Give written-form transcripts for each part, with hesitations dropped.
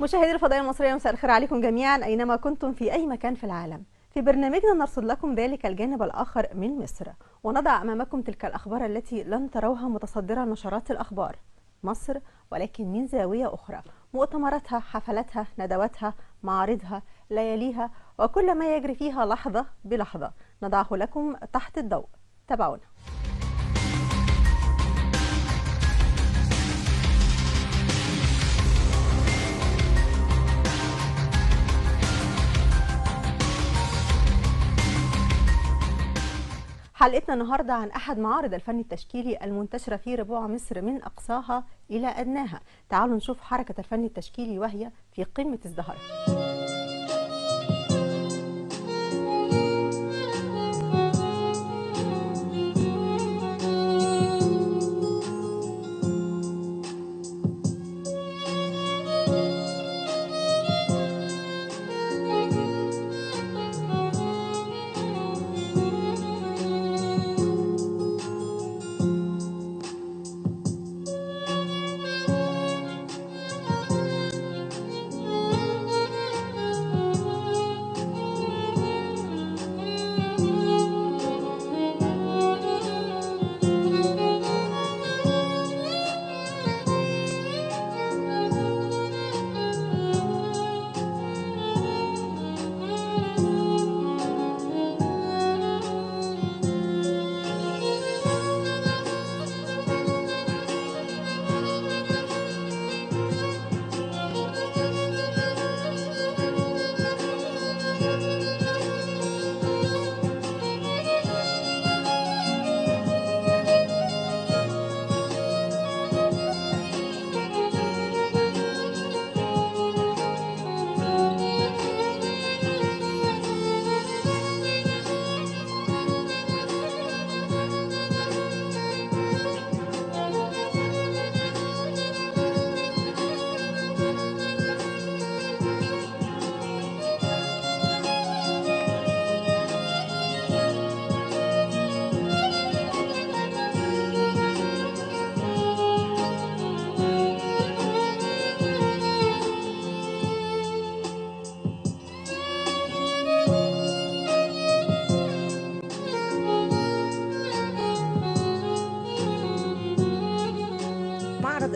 مشاهدي الفضائية المصرية، مساء الخير عليكم جميعا أينما كنتم في أي مكان في العالم. في برنامجنا نرصد لكم ذلك الجانب الآخر من مصر، ونضع أمامكم تلك الأخبار التي لن تروها متصدرة نشرات الأخبار. مصر ولكن من زاوية أخرى، مؤتمراتها، حفلاتها، ندواتها، معارضها، لياليها، وكل ما يجري فيها لحظة بلحظة نضعه لكم تحت الضوء. تابعونا. حلقتنا النهاردة عن أحد معارض الفن التشكيلي المنتشرة في ربوع مصر من أقصاها إلى أدناها. تعالوا نشوف حركة الفن التشكيلي وهي في قمة ازدهارها.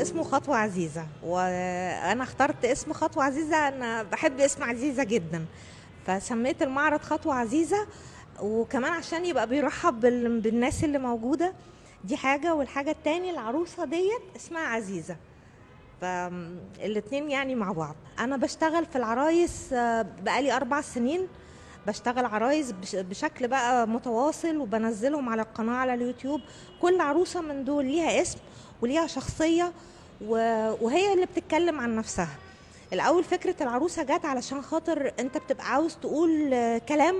اسمه خطوة عزيزة، وأنا اخترت اسم خطوة عزيزة، أنا بحب اسم عزيزة جدا، فسميت المعرض خطوة عزيزة، وكمان عشان يبقى بيرحب بالناس اللي موجودة، دي حاجة. والحاجة التانية العروسة ديت اسمها عزيزة، فالاتنين يعني مع بعض. أنا بشتغل في العرايس بقالي 4 سنين، بشتغل عرايس بشكل بقى متواصل، وبنزلهم على القناة على اليوتيوب. كل عروسة من دول ليها اسم وليها شخصية، وهي اللي بتتكلم عن نفسها. الأول فكرة العروسة جت علشان خاطر أنت بتبقى عاوز تقول كلام،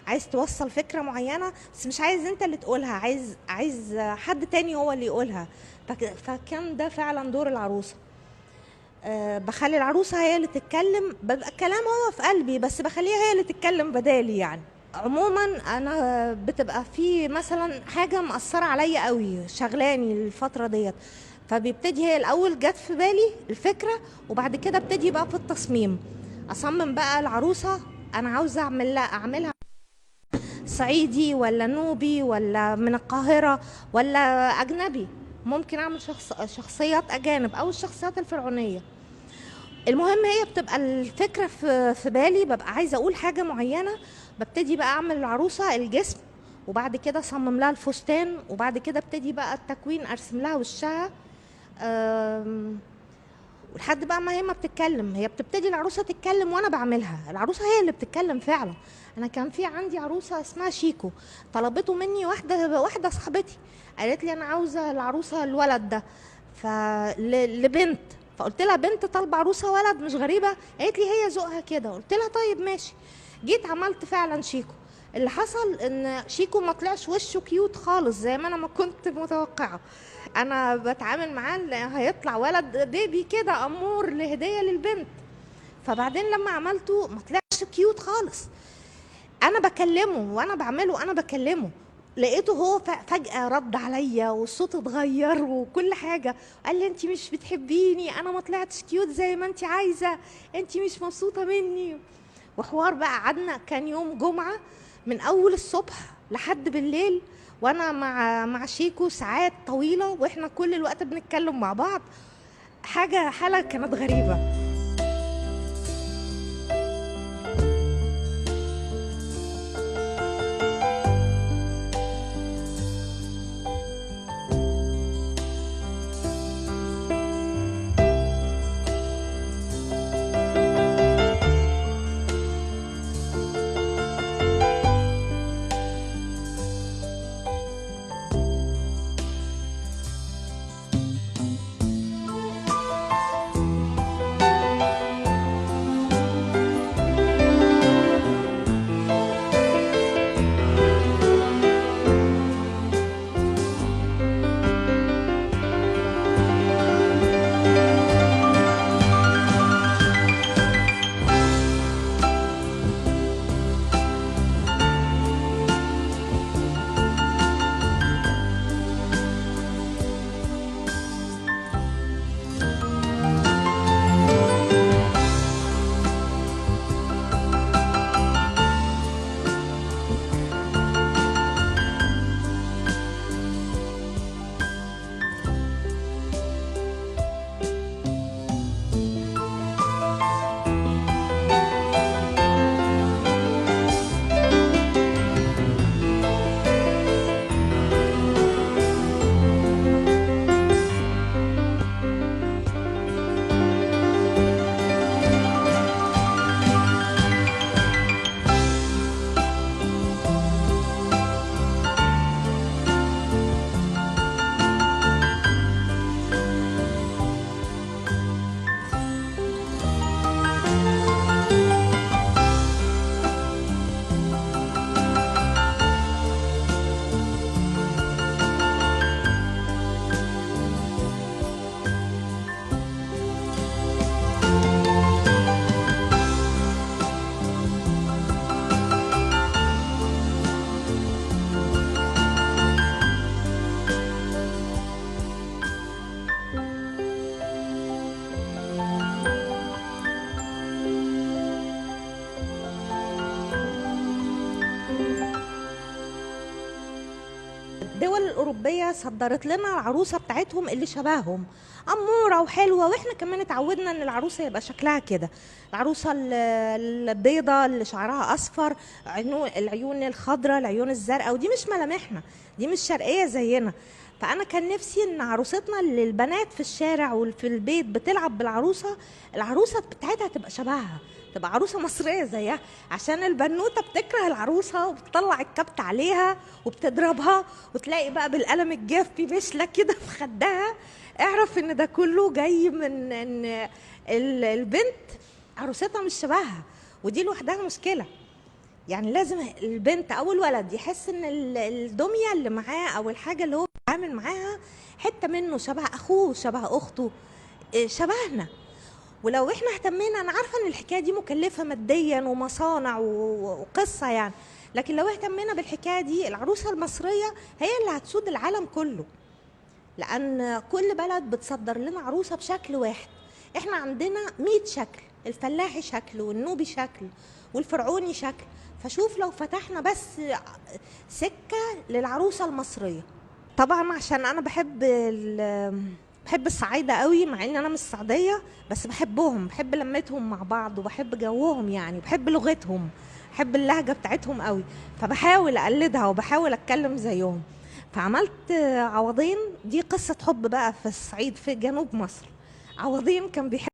عايز توصل فكرة معينة، بس مش عايز أنت اللي تقولها، عايز حد تاني هو اللي يقولها. فكان ده فعلا دور العروسة. بخلي العروسة هي اللي تتكلم، ببقى الكلام هو في قلبي، بس بخليها هي اللي تتكلم بدالي. يعني عموما انا بتبقى في مثلا حاجة مأثره عليا قوي، شغلاني الفترة ديت، فبيبتدي هي الاول جت في بالي الفكرة، وبعد كده ابتدي بقى في التصميم، اصمم بقى العروسة انا عاوزه اعملها صعيدي ولا نوبي ولا من القاهرة ولا اجنبي، ممكن اعمل شخصيات اجانب او الشخصيات الفرعونية. المهم هي بتبقى الفكرة في بالي، ببقى عايزه اقول حاجة معينة، ببتدي بقى اعمل العروسة الجسم، وبعد كده اصمم لها الفستان، وبعد كده ابتدي بقى التكوين، ارسم لها وشها، ولحد بقى ما هي ما بتتكلم، هي بتبتدي العروسة تتكلم وانا بعملها، العروسة هي اللي بتتكلم فعلا. انا كان في عندي عروسه اسمها شيكو، طلبته مني واحدة صاحبتي، قالت لي انا عاوزه العروسة الولد ده لبنت، فقلت لها بنت طالبه عروسه ولد مش غريبة؟ قالت لي هي ذوقها كده، قلت لها طيب ماشي. جيت عملت فعلا شيكو. اللي حصل ان شيكو ما طلعش وشه cute خالص زي ما انا ما كنت متوقعه، انا بتعامل معاه هيطلع ولد baby كده امور لهديه للبنت، فبعدين لما عملته ما طلعش cute خالص. انا بكلمه وانا بعمله، انا بكلمه، لقيته هو فجأة رد عليا والصوت اتغير وكل حاجة، قال لي انت مش بتحبيني، انا ما طلعتش cute زي ما انت عايزة، انت مش مبسوطة مني. وحوار بقى قعدنا، كان يوم جمعة من اول الصبح لحد بالليل وانا مع شيكو ساعات طويلة، واحنا كل الوقت بنتكلم مع بعض. حاجة حالة كانت غريبة. الدول الأوروبية صدرت لنا العروسة بتاعتهم اللي شبههم، أمورة وحلوة، وإحنا كمان اتعودنا إن العروسة يبقى شكلها كده، العروسة البيضة اللي شعرها أصفر، العيون الخضراء، العيون الزرقاء، ودي مش ملامحنا، دي مش شرقية زينا. فأنا كان نفسي إن عروستنا اللي البنات في الشارع وفي البيت بتلعب بالعروسة، العروسة بتاعتها تبقى شبهها، تبقى عروسة مصرية زيها، عشان البنوتة بتكره العروسة وبتطلع الكبت عليها وبتضربها، وتلاقي بقى بالقلم الجاف في بشلة كده في خدها. اعرف ان ده كله جاي من ان البنت عروستها مش شبهها، ودي لوحدها مشكلة. يعني لازم البنت او الولد يحس ان الدمية اللي معاه او الحاجة اللي هو بيتعامل معاها حتة منه، شبه اخوه، شبه اخته، شبهنا. ولو احنا اهتمينا، انا عارفه ان الحكاية دي مكلفة ماديا ومصانع وقصة يعني، لكن لو اهتمينا بالحكاية دي، العروسة المصرية هي اللي هتسود العالم كله، لان كل بلد بتصدر لنا عروسه بشكل واحد. احنا عندنا 100 شكل، الفلاحي شكل والنوبي شكل والفرعوني شكل. فشوف لو فتحنا بس سكة للعروسه المصرية. طبعا عشان انا بحب الصعايده قوي، مع ان انا مش صعيديه، بس بحبهم، بحب لمتهم مع بعض وبحب جوهم يعني، بحب لغتهم، بحب اللهجة بتاعتهم قوي، فبحاول اقلدها وبحاول اتكلم زيهم. فعملت عوضين، دي قصة حب بقى في الصعيد في جنوب مصر. عوضين كان بيحب